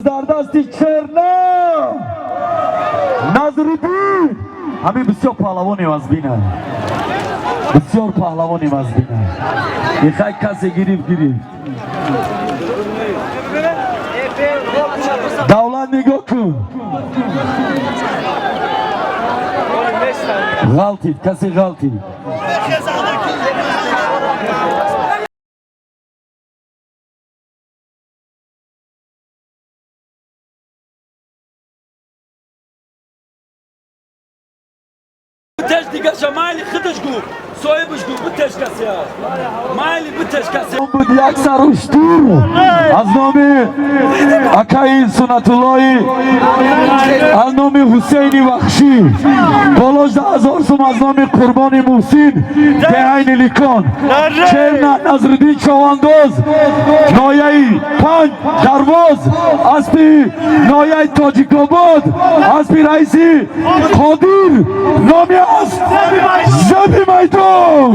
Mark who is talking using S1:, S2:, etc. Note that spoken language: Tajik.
S1: Дар дасти Черна Назриддин. Ҳамин бисёр паҳлавони вазбина, бисёр паҳлавони вазбина. Ихай, касе гирифт, гирифт. Давлат, нигоҳ кун, ғалтид, касе ғалтид.
S2: Битеш дигаша, майли, худаш гуфт, соҳибаш гуфт, битеш, касе аст, майли, битеш касе.
S1: Буд як саруштур аз номи акаи Суннатуллои, аз номи Ҳусейни Вахшӣ, болош 10 000 сум аз номи Қурбони Муҳсин, деҳайни Ликон. Черна Назриддин, човандоз, ноҳияи Панҷ Дарвоз, аспи ноҳияи Тоҷикобод, аспи раиси Қодир, номи аст Заби Майдон.